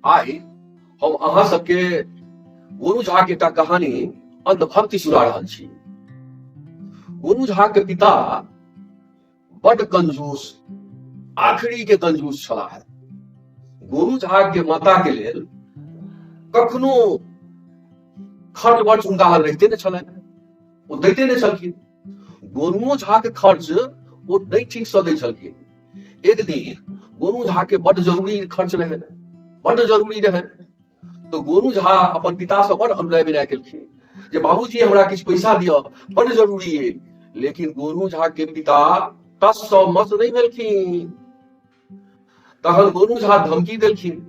आइ हम अहाँ सबके गोनू झा के एकटा कहानी अंधभक्ति सुना रहल छी। गोनू झा के पिता बड कंजूस, आखिरी के कंजूस छलाह। गोनू झा के माता के लेल कखनो खर्च वर्च हुनका लग रहिते नहि छलनि, ओ दैते नहि छलखिन। गोनुओ झा के खर्च ओ नहि ठीक से दै छलखिन। एक दिन गोनू झा के बड जरूरी खर्च रहे, बड जरूरी रहे, तो गोनू झा अपन पिता से बड अनुनय विनय केलखिन जे बाबूजी हमरा किछु पैसा दिअ, बड जरूरी है। लेकिन गोनू झा के पिता टस सँ मस नहि भेलखिन। तखन गोनू झा धमकी देलखिन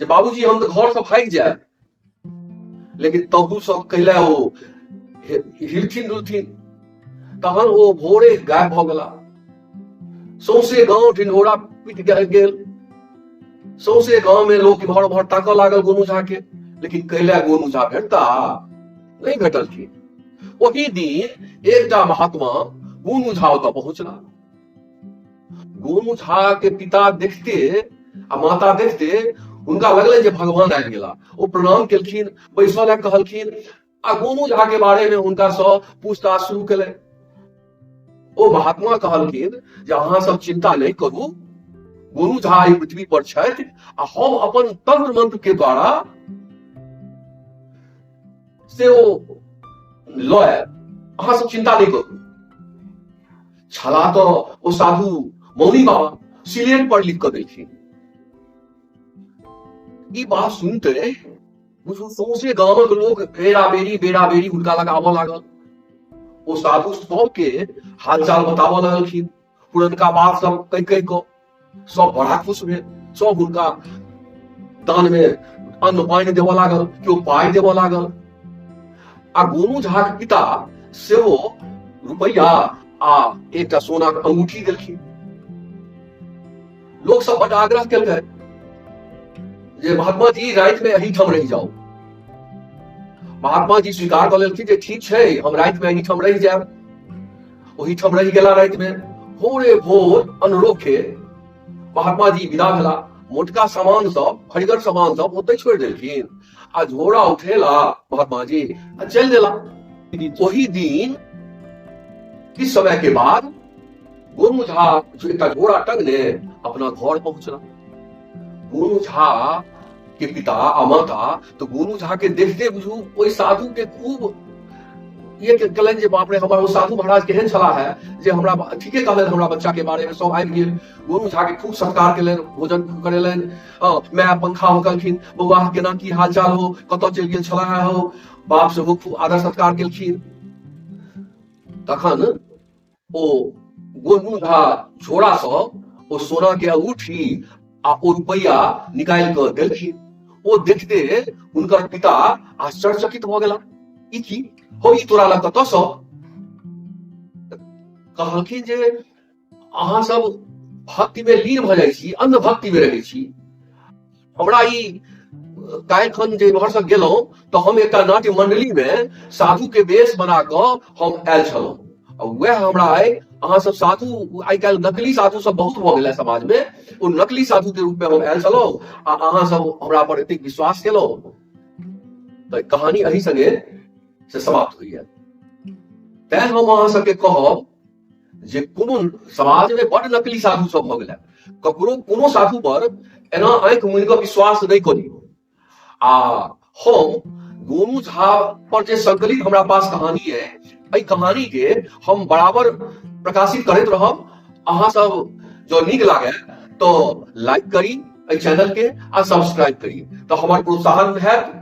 जे बाबूजी हम तऽ घर से भागि जायब, लेकिन तहू सब कहले ओ हिलथिन डुलथिन। तहन ओ भोरे गायब भऽ गेला। सौंसे गांव ढिंढोरा पीट गेल। सौंसे गांव में लोग इम्हर उम्हर ताकऽ लागल गोनू झा के, लेकिन कहले गोनू झा भेटता नहीं भेटलखिन। ओही दिन एकटा महात्मा गोनू झा ओतऽ पहुंचला। गोनू झा के पिता देखते आ माता देखते हुनका लगलनि जे भगवान आबि गेला। ओ प्रणाम केलखिन, बैसऽ लए कहलखिन आ गोनू झा के बारे में हुनका सँ पूछताछ शुरू केलनि। ओ महात्मा कहलखिन जे अहाँ सब चिंता नहीं करू, गोनू झा एहि पृथ्वी पर छथि आ हम अपन तंत्र मंत्र के द्वारा से ओ लऽ आयब, अहाँ सब चिंता नहीं करू। छला तो ओ साधु मौनी बाबा सिलेट पर लिख कऽ देलखिन। ई बात सुनते बुझू सौंसे गामक लोग बेरा बेरी बेरा बेरी हुनका लग आबऽ लागल। ओ साधु सबके हालचाल बताबऽ लगलखिन, पुरनका बात सब कहि कहि कऽ सब बड़ा खुश भेल। सब हुनका दान में अन्न पानि देबऽ लागल, केओ पाइ देबऽ लागल। आ गोनू झाक पिता सेहो रुपैआ आ एकटा सोनाक अंगूठी देलखिन। लोक सब बड आग्रह केलकै जे महात्मा जी राति में एहिठाम रहि जाउ। महात्मा जी स्वीकार कऽ लेलखिन जे ठीक छै, हम राति में एहिठाम रहि जायब। ओहिठाम रहि गेला राति में। भोरे भोर अनरोखे महात्मा जी विदा भेला। मोटका सामान सब, भरिगर सामान सब ओतै छोड़ि देलखिन आ झोरा उठेला महात्मा जी आ चलि देला। ओही दिन किछु समय के बाद गोनू झा एकटा झोरा टंगने अपना घर पहुंचला। गोनू झा के पिता आ माता तो गोनू झा के देखते बुझू ओहि साधु के खूब ये कहलनि जे बाप रे, हमर ओ साधु महाराज केहन छला है जे हमरा ठीके कहलनि हमरा बच्चा के बारे में। सब आबि गेल, गोनू झा के खूब सत्कार केलनि, भोजन करेलनि, माय पंखा होकलखिन, बौआ केना की हाल चाल हो, कतऽ चलि गेल छला है हो। बाप सेहो खूब आदर सत्कार केलखिन। तखन ओ गोनू झा झोरा सँ ओ सोना के अंगूठी आ ओ रुपैआ निकालि कऽ देलखिन। ओ देखते हुनकर पिता आश्चर्यचकित भऽ गेला, ई की हो, ई तोरा लग कतऽ सँ? कहलखिन जे अहाँ सब भक्ति में लीन भऽ जाइ छी, अंध भक्ति में रहै छी। हमरा ई काल्हि खन जे इम्हर से गेलहुँ तऽ हम एकटा नाट्य मंडली में साधु के वेश बना कऽ हम आयल छलहुँ, आ वएह हमरा आइ अहाँ सब साधु, आइ काल्हि नकली साधु सब बहुत भऽ गेल है समाज में, ओ नकली साधु के रूप में हम आयल छलहुँ आ अहाँ सब हमरा पर एतेक विश्वास केलहुँ। तऽ कहानी एही संगे से समाप्त होइया। तैं हम अहाँ सबके कहब जे कोनो समाज में बड नकली साधु सब भऽ गेल है, ककरो कोनो साधु पर एना आंखि मुनि कऽ विश्वास नहि करी। आ हम गोनू झा पर जे संकलित हमरा पास कहानी है, एहि कहानी के हम बराबर प्रकाशित करैत रहब। अहाँ सब जो नीक लागे तो लाइक करी एहि चैनल के आ सब्सक्राइब करी, तो हमर प्रोत्साहन हैत।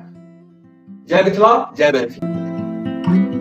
जय मिथिला, जय मैथिली।